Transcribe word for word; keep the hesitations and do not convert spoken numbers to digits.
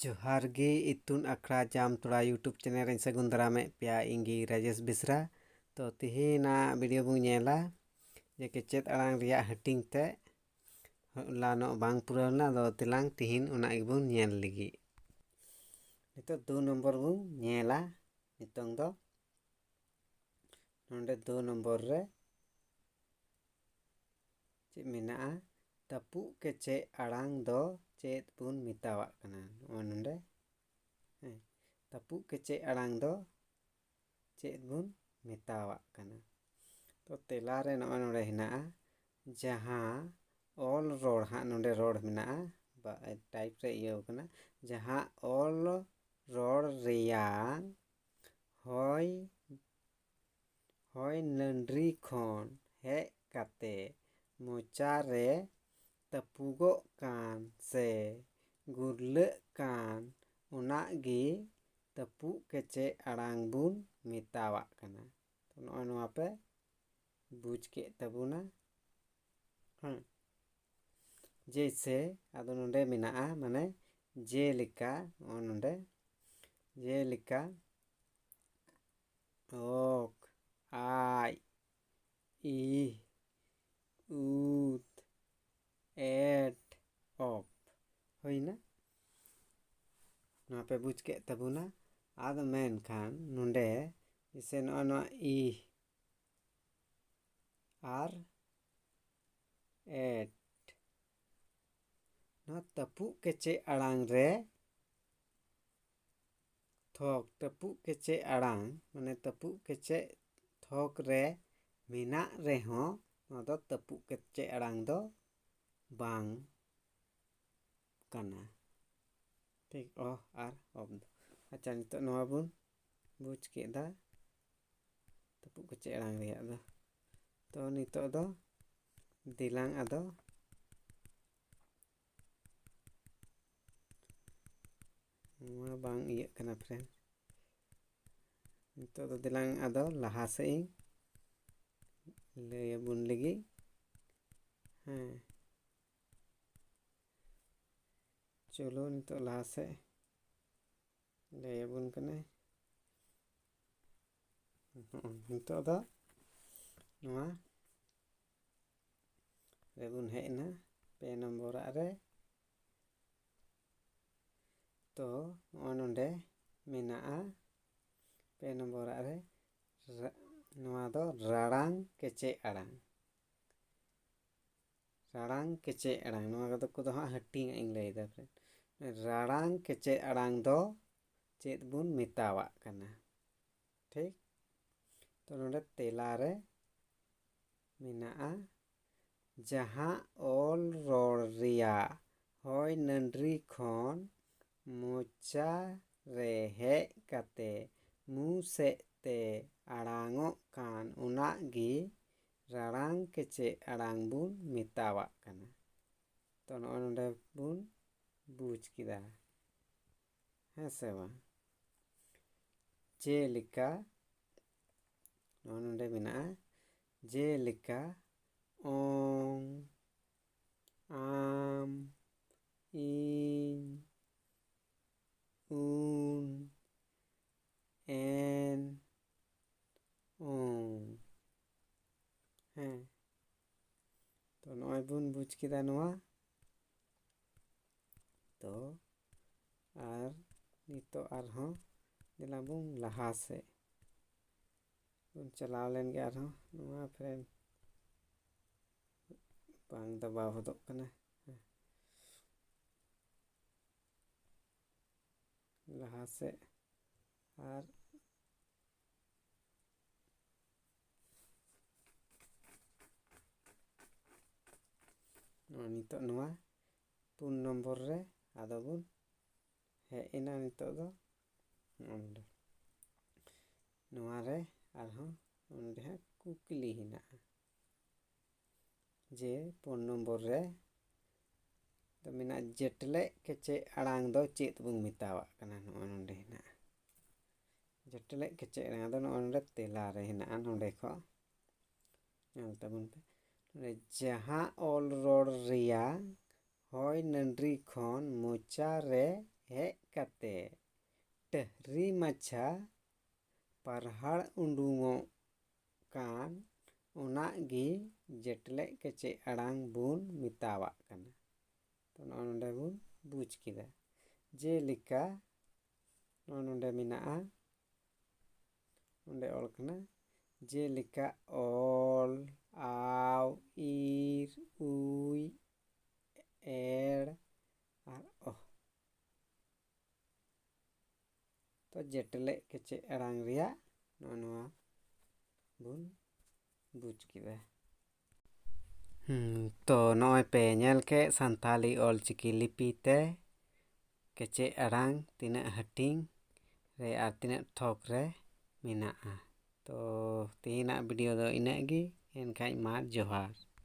ᱡᱚᱦᱟᱨ ᱜᱮ ᱤᱛᱩᱱ ᱟᱠᱷᱲᱟ ᱡᱟᱢᱛᱚᱲᱟ YouTube channel ᱨᱮᱧ ᱥᱟᱹᱜᱩᱱ ᱫᱟᱨᱟᱢᱮᱫ ᱯᱮᱭᱟ᱾ ᱤᱧ ᱜᱮ ᱨᱟᱡᱮᱥ ᱵᱮᱥᱨᱟ᱾ ᱛᱚ ᱛᱮᱦᱮᱧᱟᱜ video ᱵᱚᱱ ᱧᱮᱞᱟ ᱡᱮ ᱠᱮᱪᱮᱫ ᱟᱲᱟᱝ ᱨᱮᱭᱟᱜ ᱦᱟᱹᱴᱤᱧ ᱛᱮ ᱦᱚᱞᱟᱱᱚᱜ ᱵᱟᱝ ᱯᱩᱨᱟᱹᱣ ᱞᱮᱱᱟ᱾ ᱟᱫᱚ ᱛᱮᱞᱟᱝ ᱛᱮᱦᱮᱧ ᱚᱱᱟ ᱜᱮᱵᱚᱱ ᱧᱮᱞ ᱞᱟᱹᱜᱤᱫ᱾ ᱱᱤᱛᱚᱜ ᱫᱩ ᱱᱚᱢᱵᱚᱨ ᱵᱚᱱ ᱧᱮᱞᱟ᱾ ᱱᱤᱛᱚᱝ ᱫᱚ ᱱᱚᱰᱮ ᱫᱩ ᱱᱚᱢᱵᱚᱨ ᱨᱮ ᱪᱮᱫ ᱢᱮᱱᱟᱜᱼᱟ? ᱛᱟᱹᱯᱩᱜ ᱠᱮᱪᱮᱫ ᱟᱲᱟᱝ ᱫᱚ ᱪᱮᱫ ᱵᱚᱱ ᱢᱮᱛᱟᱣᱟᱜ ᱠᱟᱱᱟ? ᱱᱚᱜᱼᱚᱭ ᱱᱚᱰᱮ, ᱦᱮᱸ, ᱛᱟᱹᱯᱩᱜ ᱠᱮᱪᱮᱫ ᱟᱲᱟᱝ ᱫᱚ ᱪᱮᱫ ᱵᱚᱱ ᱢᱮᱛᱟᱣᱟᱜ ᱠᱟᱱᱟ? ᱛᱚ ᱛᱮᱞᱟ ᱨᱮ ᱱᱚᱜᱼᱚᱭ ᱱᱚᱰᱮ ᱦᱮᱱᱟᱜᱼᱟ, ᱡᱟᱦᱟᱸ ᱚᱞ ᱨᱚᱲ ᱦᱟᱸᱜ ᱱᱚᱰᱮ ᱨᱚᱲ ᱢᱮᱱᱟᱜᱼᱟ, ᱵᱟ, type ᱨᱮ ᱤᱭᱟᱹᱣ ᱠᱟᱱᱟ, ᱡᱟᱦᱟᱸ ᱚᱞ ᱨᱚᱲ ᱨᱮᱭᱟᱝ ᱦᱚᱭ, ᱦᱚᱭ ᱱᱟᱹᱰᱨᱤ ᱠᱷᱚᱱ ᱦᱮᱡ ᱠᱟᱛᱮ ᱢᱚᱪᱟ ᱨᱮ ᱛᱟᱹᱯᱩᱜᱚᱜ ᱠᱟᱱ ᱥᱮ ᱜᱩᱨᱞᱟᱹᱜ ᱠᱟᱱ, ᱚᱱᱟ ᱜᱮ ᱛᱟᱹᱯᱩᱜ ᱠᱮᱪᱮᱫ ᱟᱲᱟᱝ ᱵᱚᱱ ᱢᱮᱛᱟᱣᱟᱜ ᱠᱟᱱᱟ᱾ ᱛᱚ ᱱᱚᱜᱼᱚᱭ ᱱᱚᱣᱟ ᱯᱮ ᱵᱩᱡᱽ ᱠᱮᱫ ᱛᱟᱵᱚᱱᱟ᱾ ᱦᱮᱸ, ᱡᱮᱭᱥᱮ, ᱟᱫᱚ ᱱᱚᱰᱮ ᱢᱮᱱᱟᱜᱼᱟ, ᱢᱟᱱᱮ ᱡᱮᱞᱮᱠᱟ, ᱱᱚᱜᱼᱚᱭ ᱱᱚᱰᱮ ᱡᱮᱞᱮᱠᱟ ᱚᱠ, ᱟᱡ, ᱤᱦ, ᱩᱫ, ᱮᱴ, ᱚᱯ᱾ ᱦᱩᱭᱱᱟ? ᱱᱚᱣᱟ ᱯᱮ ᱵᱩᱡᱽ ᱠᱮᱫ ᱛᱟᱵᱚᱱᱟ᱾ ᱟᱫᱚ ᱢᱮᱱᱠᱷᱟᱱ ᱱᱚᱰᱮ ᱡᱮᱭᱥᱮ ᱱᱚᱜᱼᱚᱭ ᱱᱚᱣᱟ ᱤᱦ ᱟᱨ ᱮᱴ, ᱱᱚᱣᱟ ᱛᱟᱹᱯᱩᱜ ᱠᱮᱪᱮᱫ ᱟᱲᱟᱝ ᱨᱮ ᱛᱷᱚᱠ, ᱛᱟᱹᱯᱩᱜ ᱠᱮᱪᱮᱫ ᱟᱲᱟᱝ, ᱢᱟᱱᱮ ᱛᱟᱹᱯᱩᱜ ᱠᱮᱪᱮᱫ ᱛᱷᱚᱠ ᱨᱮ ᱢᱮᱱᱟᱜ ᱨᱮᱦᱚᱸ, ᱱᱚᱣᱟ ᱫᱚ ᱛᱟᱹᱯᱩᱜ ᱠᱮᱪᱮᱫ ᱟᱲᱟᱝ ᱫᱚ ᱵᱟᱝ ᱠᱟᱱᱟ᱾ ᱴᱷᱤᱠ, ᱚᱦ ᱟᱨ ᱚᱯ ᱫᱚ᱾ ᱟᱪᱪᱷᱟ, ᱱᱤᱛᱚᱜ ᱱᱚᱣᱟ ᱵᱚᱱ ᱵᱩᱡᱽ ᱠᱮᱫᱟ ᱛᱟᱹᱯᱩᱜ ᱠᱮᱪᱮᱫ ᱟᱲᱟᱝ ᱨᱮᱭᱟᱜ ᱫᱚ᱾ ᱛᱚ ᱱᱤᱛᱚᱜ ᱫᱚ ᱫᱮᱞᱟᱝ ᱟᱫᱚ ᱱᱚᱣᱟ ᱵᱟᱝ ᱤᱭᱟᱹᱜ ᱠᱟᱱᱟ, friend᱾ ᱱᱤᱛᱚᱜ ᱫᱚ ᱫᱮᱞᱟᱝ ᱟᱫᱚ ᱞᱟᱦᱟ ᱥᱮᱫ ᱤᱧ ᱞᱟᱹᱭ ᱟᱵᱚᱱ ᱞᱟᱹᱜᱤᱫ᱾ ᱦᱮᱸ, ᱪᱚᱞᱚ ᱱᱤᱛᱚᱜ ᱞᱟᱦᱟ ᱥᱮᱫ ᱞᱟᱹᱭ ᱟᱵᱚᱱ ᱠᱟᱱᱟᱭ᱾ ᱦᱚᱸᱜᱼᱚᱭ ᱱᱤᱛᱚᱜ ᱫᱚ ᱱᱚᱣᱟ ᱨᱮᱵᱚᱱ ᱦᱮᱡ ᱮᱱᱟ, ᱯᱮ ᱱᱚᱢᱵᱚᱨᱟᱜ ᱨᱮ᱾ ᱛᱚ ᱱᱚᱜᱼᱚᱭ ᱱᱚᱰᱮ ᱢᱮᱱᱟᱜᱼᱟ ᱯᱮ ᱱᱚᱢᱵᱚᱨᱟᱜ ᱨᱮ, ᱨᱟ-, ᱱᱚᱣᱟ ᱫᱚ ᱨᱟᱲᱟᱝ ᱠᱮᱪᱮᱫ ᱟᱲᱟᱝ᱾ ᱨᱟᱲᱟᱝ ᱠᱮᱪᱮᱫ ᱟᱲᱟᱝ, ᱱᱚᱣᱟ ᱠᱚᱫᱚ, ᱠᱚᱫᱚ ᱦᱟᱸᱜ ᱦᱟᱹᱴᱤᱧᱟᱜ ᱤᱧ ᱞᱟᱹᱭᱫᱟ᱾ ᱨᱟᱲᱟᱝ ᱠᱮᱪᱮᱫ ᱟᱲᱟᱝ ᱫᱚ ᱪᱮᱫ ᱵᱚᱱ ᱢᱮᱛᱟᱣᱟᱜ ᱠᱟᱱᱟ? ᱴᱷᱤᱠ? ᱛᱚ ᱱᱚᱰᱮ ᱛᱮᱞᱟ ᱨᱮ ᱢᱮᱱᱟᱜᱼᱟ, ᱡᱟᱦᱟᱸ ᱚᱞ ᱨᱚᱲ ᱨᱮᱭᱟᱜ ᱦᱚᱭ ᱱᱟᱹᱰᱨᱤ ᱠᱷᱚᱱ ᱢᱚᱪᱟ ᱨᱮ ᱦᱮᱡ ᱠᱟᱛᱮ ᱢᱩ ᱥᱮᱫ ᱛᱮ ᱟᱲᱟᱝᱚᱜ ᱠᱟᱱ ᱚᱱᱟ ᱜᱮ ᱨᱟᱲᱟᱝ ᱠᱮᱪᱮᱫ ᱟᱲᱟᱝ ᱵᱚᱱ ᱢᱮᱛᱟᱣᱟᱜ ᱠᱟᱱᱟ᱾ ᱛᱚ ᱱᱚᱜᱼᱚᱭ ᱱᱚᱰᱮ ᱵᱚᱱ ᱵᱩᱡᱽ ᱠᱮᱫᱟ, ᱦᱮᱸ ᱥᱮ ᱵᱟᱝ? ᱡᱮᱞᱮᱠᱟ ᱱᱚᱜᱼᱚᱭ ᱱᱚᱰᱮ ᱢᱮᱱᱟᱜᱼᱟ, ᱡᱮᱞᱮᱠᱟ ᱚᱝ, ᱟᱢ, ᱤᱧ, ᱩᱱ, ᱮᱱ, ᱚᱝ᱾ ᱦᱮᱸ, ᱛᱚ ᱱᱚᱜᱼᱚᱭ ᱵᱚᱱ ᱵᱩᱡᱽ ᱠᱮᱫᱟ ᱱᱚᱣᱟ᱾ ᱛᱚ ᱟᱨ ᱱᱤᱛᱚᱜ ᱟᱨᱦᱚᱸ ᱫᱮᱞᱟ ᱵᱚᱱ ᱞᱟᱦᱟ ᱥᱮᱫ ᱵᱚᱱ ᱪᱟᱞᱟᱣ ᱞᱮᱱ ᱜᱮ ᱟᱨᱦᱚᱸ᱾ ᱱᱚᱣᱟ ᱯᱷᱨᱮᱢ ᱵᱟᱝ ᱫᱟᱵᱟᱣ ᱦᱚᱫᱚᱜ ᱠᱟᱱᱟ᱾ ᱞᱟᱦᱟ ᱥᱮᱫ ᱟᱨ ᱱᱚᱣᱟ ᱱᱤᱛᱚᱜ ᱱᱚᱣᱟ ᱯᱩᱱ ᱱᱚᱢᱵᱚᱨ ᱨᱮ ᱟᱫᱚ ᱵᱚᱱ ᱦᱮᱡ ᱮᱱᱟ᱾ ᱱᱤᱛᱚᱜ ᱫᱚ ᱱᱚᱜᱼᱚ ᱱᱚᱰᱮ, ᱱᱚᱣᱟ ᱨᱮ ᱟᱨᱦᱚᱸ ᱱᱚᱰᱮ ᱦᱟᱸᱜ ᱠᱩᱠᱞᱤ ᱦᱮᱱᱟᱜᱼᱟ, ᱡᱮ ᱯᱩᱱ ᱱᱚᱢᱵᱚᱨ ᱨᱮ ᱫᱚ ᱢᱮᱱᱟᱜᱼᱟ, ᱡᱮᱴᱞᱮᱜ ᱠᱮᱪᱮᱫ ᱟᱲᱟᱝ ᱫᱚ ᱪᱮᱫ ᱵᱚᱱ ᱢᱮᱛᱟᱣᱟᱜ ᱠᱟᱱᱟ? ᱱᱚᱜᱼᱚᱭ ᱱᱚᱰᱮ ᱦᱮᱱᱟᱜᱼᱟ ᱡᱮᱴᱞᱮᱜ ᱠᱮᱪᱮᱫ ᱟᱲᱟᱝ ᱫᱚ, ᱱᱚᱜᱼᱚᱭ ᱱᱚᱰᱮ ᱛᱮᱞᱟ ᱨᱮ ᱦᱮᱱᱟᱜᱼᱟ, ᱱᱚᱰᱮ ᱠᱷᱚᱱ ᱧᱮᱞ ᱛᱟᱵᱚᱱ ᱯᱮ᱾ ᱱᱚᱰᱮ ᱡᱟᱦᱟᱸ ᱚᱞ ᱨᱚᱲ ᱨᱮᱭᱟᱜ ᱦᱚᱭ ᱱᱟᱹᱰᱨᱤ ᱠᱷᱚᱱ ᱢᱚᱪᱟ ᱨᱮ ᱦᱮᱡ ᱠᱟᱛᱮ ᱰᱷᱮᱨ ᱢᱟᱪᱷᱟ ᱯᱟᱨᱦᱟᱲ ᱩᱰᱩᱝᱚᱜ ᱠᱟᱱ, ᱚᱱᱟ ᱜᱮ ᱡᱮᱴᱞᱮᱜ ᱠᱮᱪᱮᱫ ᱟᱲᱟᱝ ᱵᱚᱱ ᱢᱮᱛᱟᱣᱟᱜ ᱠᱟᱱᱟ᱾ ᱛᱚ ᱱᱚᱜᱼᱚ ᱱᱚᱰᱮ ᱵᱚᱱ ᱵᱩᱡᱽ ᱠᱮᱫᱟ᱾ ᱡᱮᱞᱮᱠᱟ ᱱᱚᱜᱼᱚ ᱱᱚᱰᱮ ᱢᱮᱱᱟᱜᱼᱟ, ᱱᱚᱰᱮ ᱚᱞ ᱠᱟᱱᱟ, ᱡᱮᱞᱮᱠᱟ ᱚᱞ, ᱟᱣ, ᱤᱨ, ᱩᱭ, ᱮᱲ ᱟᱨ ᱚᱦ᱾ ᱛᱚ ᱡᱮᱴᱞᱮᱜ ᱠᱮᱪᱮᱫ ᱟᱲᱟᱝ ᱨᱮᱭᱟᱜ ᱱᱚᱜᱼᱚ ᱱᱚᱣᱟ ᱵᱚᱱ ᱵᱩᱡᱽ ᱠᱮᱫᱟ᱾ ᱦᱩᱸ, ᱛᱚ ᱱᱚᱜᱼᱚᱭ ᱯᱮ ᱧᱮᱞ ᱠᱮᱫ ᱥᱟᱱᱛᱟᱞᱤ ᱚᱞᱪᱤᱠᱤ ᱞᱤᱯᱤ ᱛᱮ ᱠᱮᱪᱮᱫ ᱟᱲᱟᱝ ᱛᱤᱱᱟᱹᱜ ᱦᱟᱹᱴᱤᱧ ᱨᱮ ᱟᱨ ᱛᱤᱱᱟᱹᱜ ᱛᱷᱚᱠ ᱨᱮ ᱢᱮᱱᱟᱜᱼᱟ᱾ ᱛᱚ ᱛᱮᱦᱮᱧᱟᱜ ᱵᱷᱤᱰᱤᱭᱳ ᱫᱚ ᱤᱱᱟᱹᱜ ᱜᱮ, ᱮᱱᱠᱷᱟᱡ ᱢᱟ ᱡᱚᱦᱟᱨ᱾